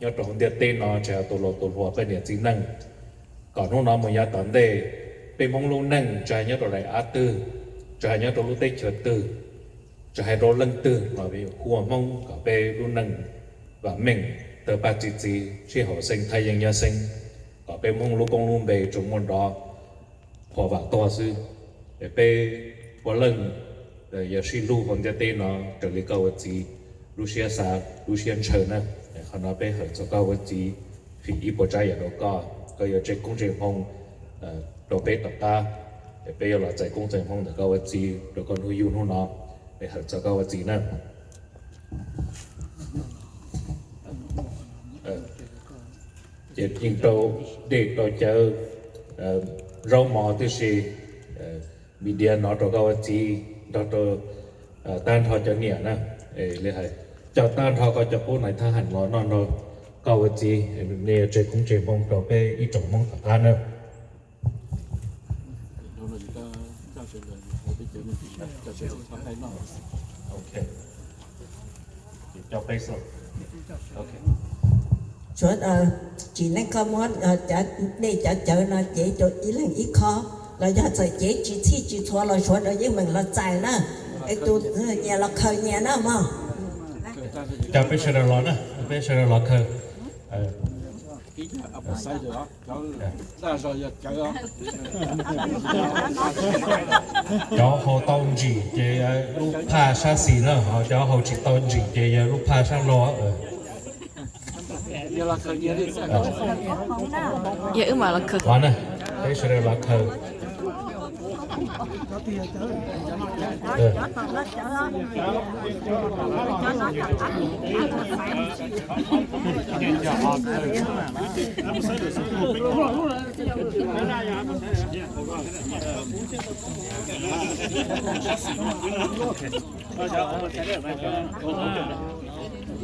nyob rau hauv ntiaj teb no, tsis hais tus laus tus hluas peb niam txiv neej, kom hnub no mus yav tom ntej, peb Hmoob lub neej tsis hais nyob rau daim av twg, tsis hais nyob rau lub teb chaws twg, tsis hais rau leej twg los hu ua Hmoob kom peb lub neej vam meej, tawg paj txi txiv, sib haum xeeb thaj yeeb nyab xeeb, kom peb Hmoob lub koob lub npe tsuas muaj nrov phua vam tuag xwb. Es peb puav leej yuav sib hlub hauv ntiaj teb no raws li koj ua txiv lub siab xav lub siab ntshaw na. Qhov no peb hawm txog koj ua txiv, fim ib puas tsav yam rau koj, koj yuav tseb koob tseb hmoov rau peb tom qab. Es peb yuav los txais koob txais hmoov ntawm koj ua txiv rau koj hnub yug hnub no. Peb hawm txog koj ua txiv na. Ces yeej rau dej rau cawv, zaub mov tib si, media no rau koj ua txiv nrog rau tag nrho cov niam na. Li hais coj tag nrho koj cov qub nais thab ham los noj nrog koj ua txiv, nej yuav tseb koob tseb hmoov rau peb ib tsoom Hmoob tom qab na. Suav, tsim neej koj muab dej cov cawv no cev rau ib leeg ib khob, los yog txawm cev tsis txhij tsis txhua los suav rau yeej meem los txais na. Es tus nyias los khaws nyias na mog. Coj peb sawv daws los na, peb sawv daws los khaws. Cov haus tau ntsim ces lub phaj sab xis na, ho cov haus tsis tau ntsim ces yog lub phaj sab laug. Yog wb mam los khaws. Los na, peb sawv daws los khaws.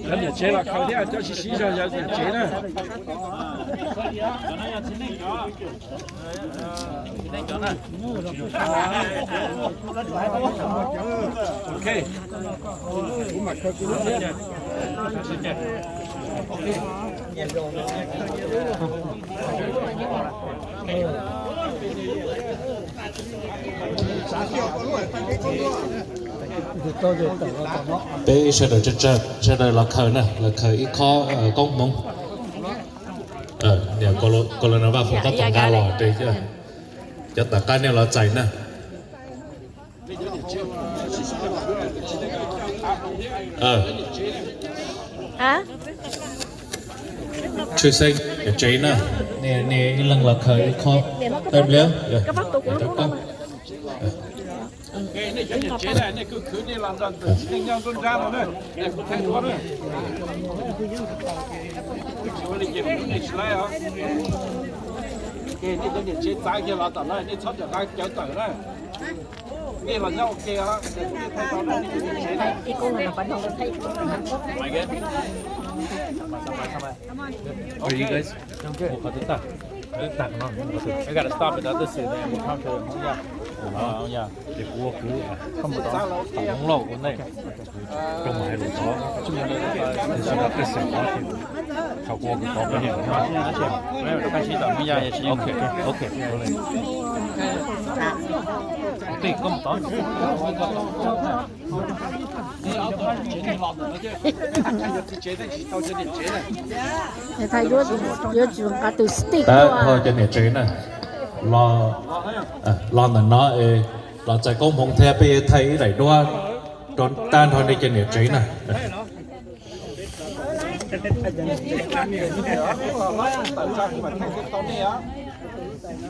Cov niam tsev los khaws thiab, cov sib sib zog yog niam tsev na. Peb sawv daws, sawv daws los khaws na, los khaws ib khob koob hmoov. Niam Kos Los Nas Vaj foom tab tom nqa los, cov tom qab nej los txais na. Tshwj xeeb niam tsev na, nej ib leeg los khaws ib khob tawb npliag rau koj. Nej cov niam tsev na, nej khwv khwv nej los nrog tus txiv neej nyob nruab nrab no na, nej kuv thaij duab na. Tsis ua li ces kuv nej tsis laib os. Nej cov niam tsev txav kiag los tom no, nej txhob cov nqa cawv tawm na. Nej los nyob ua ke os. Are you guys? Ua qhov twg tag? Wb tag no, I gotta stop at the other side, then we'll come to Hmoob Yaj. Hmoob Yaj, ces kuv ua kuv, Hmoob Lauj ua nej, rau mus hais lus tod, sawv daws pej xeem tod, thaum kuv ua kuv tod peb niam no, peb sib tom Hmoob Yaj, okay, okay. Tej koj mus tod. Yuav tsum nqa tus stick. Tab ho cov niam tsev na, los, los ntawm no es los txais koob hmoov thiab peb thaij ib daim duab rau tag nrho nej cov niam tsev na.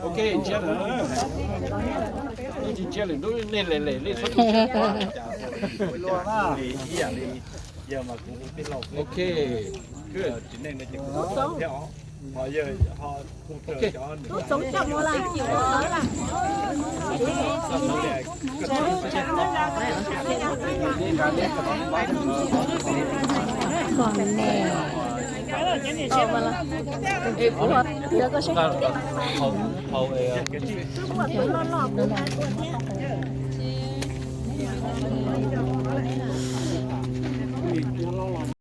Ok,